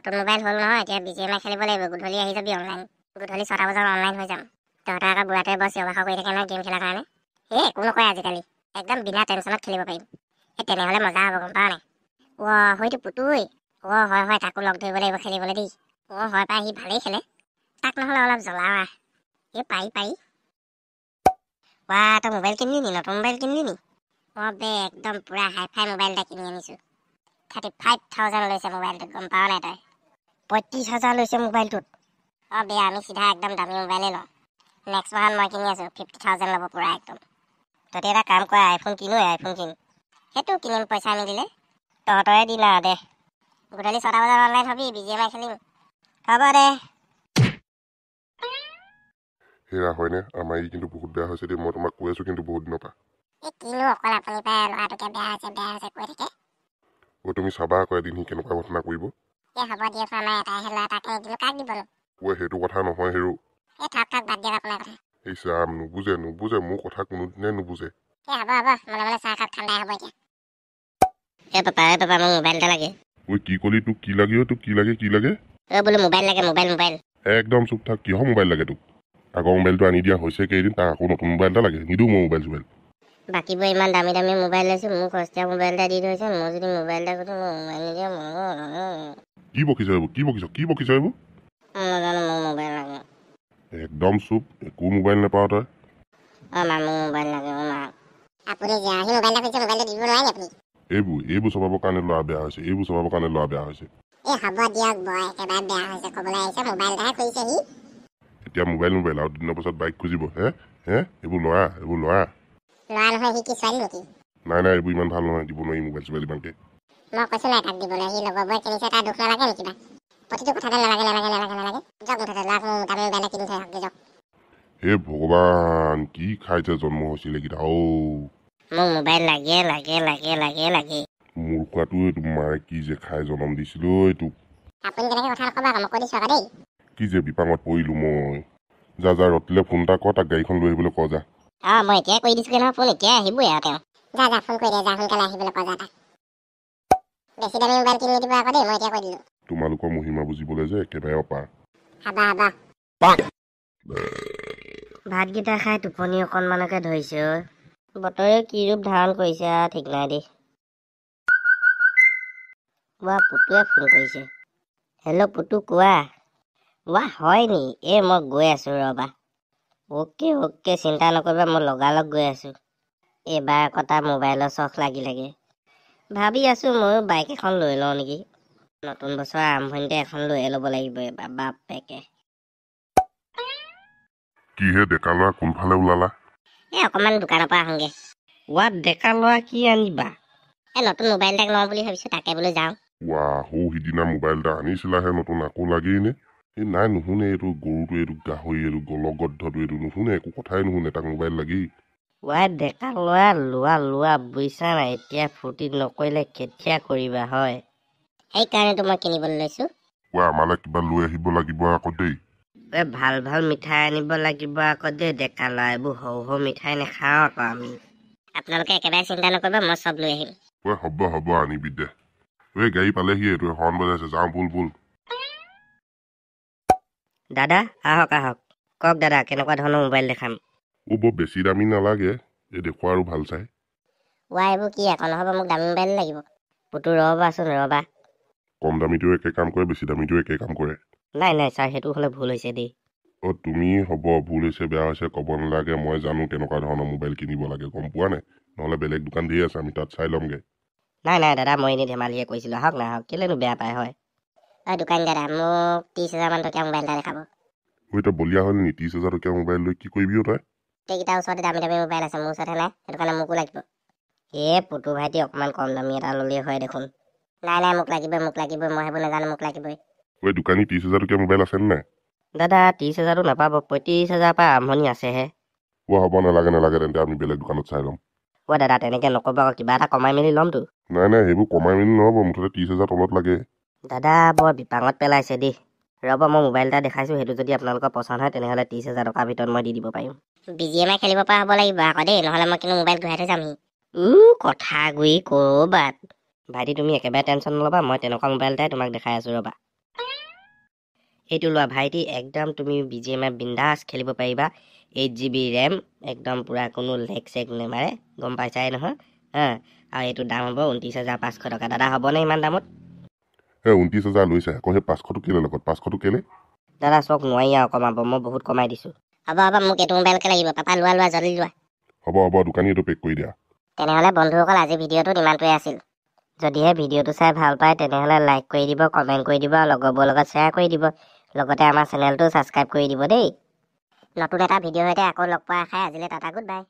নতুন মোবাইল হ'ল নহয়, এতিয়া BGMI খেলিব লাগিব। গধূলি আহি যাবি অনলাইন, গধূলি 6টা বজাত অনলাইন হৈ যাম। তহঁতৰ আকৌ বুঢ়াটোৱে বৰ চিঞৰ বাখৰ কৰি থাকে নহয় গেম খেলাৰ কাৰণে। এই একো নকয় আজিকালি, একদম বিনা টেনশ্যনত খেলিব পাৰিম। এই তেনেহ'লে মজা হ'ব, গম পাৱ নাই? অ' হয়তো পুতুই। অ' হয় হয়, তাকো লগ ধৰিব লাগিব খেলিবলৈ দেই। অ' হয় পাই, সি ভালেই খেলে। তাক নহ'লে অলপ জ্বলাও আহ। এই পাৰি পাৰি। ৱা, তই মোবাইল কিনিলি নি? নতুন মোবাইল কিনিলি নি? অ' বে, একদম পূৰা হাই ফাই মোবাইল এটা কিনি আনিছোঁ। 35,000 লৈছে মোবাইলটোত, গম পাৱ নাই তই? 35,000 লৈছে মোবাইলটোত? অ' বে, আমি চিধা একদম দামী মোবাইলেই লওঁ। নেক্সট মাহত মই কিনি আছোঁ, 50,000 ল'ব পূৰা একদম। তহঁতি এটা কাম কৰা, আইফোন কিনো, আইফোন কিন। সেইটো কিনিম পইচা মিলিলে। তহঁতৰে দিন আৰু দে। গধূলি 6টা বজাত অনলাইন হবি, BGMI খেলিম। হ'ব দে। সেয়া হয়নে? আমাৰ ই কিন্তু বহুত বেয়া হৈছে দেই, মই তোমাক কৈ আছোঁ কিন্তু বহুত দিনৰ পৰা। এই কিনো অকল আপুনি পাই ল'ৰাটোকে বেয়া হৈছে বেয়া হৈছে কৈ থাকে। অ' তুমি চাবা আকৌ এদিন সি কেনেকুৱা ঘটনা কৰিব। এই হ'ব দিয়ক, আমাৰ এটাইহে ল'ৰা, তাকে নিদিলোঁ কাক দিবনো? ঐ সেইটো কথা নহয় হেৰো। এই থাক থাক, বাদ দিয়ক আপোনাৰ কথা। এই চাম, নুবুজে নুবুজে, মোৰ কথা কোনোদিনে নুবুজে। এই হ'ব হ'ব, মনে মনে চাহ খাওক, ঠাণ্ডাই হ'ব এতিয়া। এই পাপা, এই পাপা, মোক মোবাইল এটা লাগে। ঐ কি কলি? তোক কি লাগে? ঐ তোক কি লাগে? কি লাগে? অ' বোলো মোবাইল লাগে, মোবাইল মোবাইল। একদম চুপ থাক। কিহৰ মোবাইল লাগে তোক? আগৰ মোবাইলটো আনি দিয়া হৈছে কেইদিন, তাক আকৌ নতুন মোবাইল এটা লাগে? নিদিওঁ মই মোবাইল চোবাইল। বাকীবোৰ ইমান দামী দামী মোবাইল লৈছোঁ, মোক সস্তীয়া মোবাইল এটা দি থৈছে। মই যদি মোবাইল এটা খোজোঁ, মোক মোবাইল নিদিয়ে। কি বকিছ এইবোৰ? কি বকিছ? কি বকিছ এইবোৰ? নাজানো, মোক মোবাইল লাগে। একদম চুপ, একো মোবাইল নাপাৱ তই। অ' মা, মোক মোবাইল লাগে। অ' মা, আপুনি যে আহি মোবাইল এটা খুজিছে, মোবাইলটো দিব নোৱাৰে নি আপুনি? এইবোৰ এইবোৰ স্বভাৱৰ কাৰণে ল'ৰা বেয়া হৈছে, এইবোৰ স্বভাৱৰ কাৰণে ল'ৰা বেয়া হৈছে। এই হ'ব দিয়ক, বৰ একেবাৰে বেয়া হৈছে ক'বলৈ আহিছে, মোবাইল এটাহে খুজিছে সি। এতিয়া মোবাইল মোবাইল, আৰু দুদিনৰ পাছত বাইক খুজিব। হে হে, এইবোৰ ল'ৰা, এইবোৰ ল'ৰা। ল'ৰা নহয়, সি কি ছোৱালী নেকি? নাই নাই, এইবোৰ ইমান ভাল নহয়, দিব নোৱাৰি মোবাইল চোবাইল ইমানকে। মই কৈছোঁ নাই তাক দিবলৈ, সি লগৰবোৰে কিনিছে, তাৰ দুখ নালাগে নেকি কিবা? প্ৰতিটো কথাতে নালাগে নালাগে নালাগে নালাগে। যাওক মুঠতে, ল'ৰাক মোৰ দামী মোবাইল এটা কিনি থৈ আহকগৈ যাওক। হে ভগৱান, কি খাই যে জন্ম হৈছিলে এইকেইটা। অ' মোক মোবাইল লাগে লাগে লাগে লাগে লাগে। মোৰ খোৱাটো এইটো মাৰে কি যে খাই জন্ম দিছিলো এইটোক। আপুনি তেনেকৈ কথা নক'ব আকৌ, মই কৈ দিছোঁ আকৌ দেই। কি যে বিপাঙত পৰিলো মই। যা যা, ৰতিলে ফোন এটা কৰ, তাক গাড়ীখন লৈ আহিবলৈ ক যা। অঁ মই এতিয়াই কৰি দিছোঁগৈ নহয় ফোন, এতিয়াই আহিবই আৰু তেওঁ। যা যা, ফোন কৰি দে যা, সোনকালে আহিবলৈ ক যা তাক। বেছি দামী মোবাইল কিনি নিদিব আকৌ দেই, মই এতিয়া কৈ দিলোঁ। তোমালোকৰ মহিমা বুজিবলৈ যে একেবাৰে অপাৰ। হাবা হাবা। ভাতকেইটা খাই টোপনি অকণমানকে ধৰিছে ঐ। বতৰে কি ৰূপ ধাৰণ কৰিছে আৰু ঠিক নাই দেই। ৱা, পুতুৱে ফোন কৰিছে। হেল্ল' পুতু, কোৱা। ৱা হয় নি? এই মই গৈ আছোঁ ৰ'বা। অ'কে অ'কে, চিন্তা নকৰিবা, মই লগালগ গৈ আছোঁ। এইবাৰ আকৌ তাৰ মোবাইলৰ চখ লাগি লাগে। ভাবি আছোঁ ময়ো বাইক এখন লৈ লওঁ নেকি। নতুন বছৰৰ আৰম্ভণিতে এখন লৈয়ে ল'ব লাগিব এইবাৰ বাপেকে। কিহে ডেকা ল'ৰা, কোনফালে ওলালা? এই অকণমান দোকানৰ পৰা আহোঁগৈ। ৱা ডেকা ল'ৰা, কি আনিবা? এই নতুন মোবাইল এটা লওঁ বুলি ভাবিছোঁ, তাকে বোলো যাওঁ। ৱা, সৌ সিদিনা মোবাইল এটা আনিছিলাহে নতুন, আকৌ লাগেই নে? এই নাই নুশুনে এইটো গৰুটো, এইটো গাহৰি, এইটো গলগদ্ধটো, এইটো নুশুনে, একো কথাই নুশুনে, তাক মোবাইল লাগেই। ৱাই ডেকা ল'ৰা, লোৱা লোৱা, বুজিছা নাই? এতিয়া ফূৰ্তি নকৰিলে কেতিয়া কৰিবা হয়? সেইকাৰণেতো মই কিনিবলৈ লৈছোঁ। ৱা, আমালৈ কিবা লৈ আহিব লাগিব আকৌ দেই। এই ভাল ভাল মিঠাই আনিব লাগিব আকৌ দেই ডেকা ল'ৰা, এইবোৰ সৰু সৰু মিঠাই নাখাওঁ আকৌ আমি। আপোনালোকে একেবাৰে চিন্তা নকৰিব, মই চব লৈ আহিম। ঐ হ'ব হ'ব, আনিবি দে। ঐ গাড়ী পালেহি, এইটোৱে হৰ্ণ বজাইছে, যাওঁ ব'ল ব'ল। দাদা আহক আহক, কওক দাদা কেনেকুৱা ধৰণৰ মোবাইল দেখাম? অ' বৰ বেছি দামী নালাগে, এই দেখুৱা আৰু ভাল চাই। ৱা এইবোৰ কি আকৌ, নহ'ব, মোক দামী মোবাইল লাগিব। পুতু ৰ'বাচোন ৰ'বা। কম দামীটোও একে কাম কৰে, বেছি দামীটোও একে কাম কৰে। নাই নাই ছাৰ, সেইটো হ'লে ভুল হৈছে দেই। অ' তুমি হ'ব, ভুল হৈছে বেয়া হৈছে ক'ব নালাগে, মই জানো কেনেকুৱা ধৰণৰ মোবাইল কিনিব লাগে, গম পোৱা নাই? নহ'লে বেলেগ দোকান ধেৰ আছে, আমি তাত চাই ল'মগৈ। নাই নাই দাদা, মই এনেই ধেমালিহে কৰিছিলোঁ। আহক না আহক, কেলেনো বেয়া পায় হয়? ঐ দোকানী দাদা, মোক 30,000মান টকীয়া মোবাইল এটা দেখাব। ঐ তই বলিয়া হ'ল নি? 30,000 টকীয়া মোবাইল লৈ কি কৰিবি অ' তই? গোটেইকেইটাৰ ওচৰতে দামী দামী মোবাইল আছে, মোৰ ওচৰতহে নাই, সেইটো কাৰণে মোকো লাগিব। এই পুতু ভাইটি, অকণমান কম দামী এটা ল'লেই হয় দেখোন। নাই নাই, মোক লাগিবই, মোক লাগিবই, মই সেইবোৰ নাজানো, মোক লাগিবই। ঐ দোকানী, 30,000 টকীয়া মোবাইল আছেনে নাই? দাদা 30,000টো নাপাব, 35,000 পৰা আৰম্ভণি আছেহে। অ' হ'ব, নালাগে নালাগে তেন্তে, আমি বেলেগ দোকানত চাই ল'ম। অ' দাদা তেনেকৈ নক'ব আকৌ, কিবা এটা কমাই মেলি ল'মতো। নাই নাই, সেইবোৰ কমাই মেলি নহ'ব, মুঠতে 30,000 তলত লাগে। দাদা বৰ বিপাঙত পেলাইছে দেই। ৰ'ব, মই মোবাইল এটা দেখাইছোঁ, সেইটো যদি আপোনালোকৰ পচন্দ হয় তেনেহ'লে 30,000 টকাৰ ভিতৰত মই দি দিব পাৰিম। BGMI খেলিব পৰা হ'ব লাগিব আকৌ দেই, নহ'লে মই কিন্তু মোবাইল ঘূৰাই থৈ যামহি। উ কথা গুৰি ক'ৰবাত। ভাইটি তুমি একেবাৰে টেনশ্যন নল'বা, মই তেনেকুৱা মোবাইল এটাই তোমাক দেখাই আছোঁ ৰ'বা। এইটো লোৱা ভাইটি, একদম তুমি BGMI বিন্দাছ খেলিব পাৰিবা। 8 GB RAM, একদম পূৰা কোনো লেগ চেগ নেমাৰে, গম পাইছাই নহয়? হা, আৰু এইটো দাম হ'ব 29,500 টকা। দাদা, হ'বনে ইমান দামত? এই 29,000 লৈছে, আকৌ সেই 500টো কেলে লগত? 500টো কেলে? দাদা চাওক, নোৱাৰি আৰু কমাব, মই বহুত কমাই দিছোঁ। হ'ব হ'ব, মোক এইটো মোবাইলকে লাগিব। পাপা, লোৱা লোৱা, জলদি লোৱা। হ'ব হ'ব, দোকানী, এইটো পেক কৰি দিয়া। তেনেহ'লে বন্ধুসকল, আজি ভিডিঅ'টোত ইমানটোৱে আছিল। যদিহে ভিডিঅ'টো চাই ভাল পায়, তেনেহ'লে লাইক কৰি দিব, কমেণ্ট কৰি দিব আৰু লগৰবোৰৰ লগত শ্বেয়াৰ কৰি দিব। লগতে আমাৰ চেনেলটো ছাবস্ক্ৰাইব কৰি দিব দেই। নতুন এটা ভিডিঅ'ৰ সৈতে আকৌ লগ পোৱাৰ আশাৰে আজিলৈ টাটা, গুড বাই।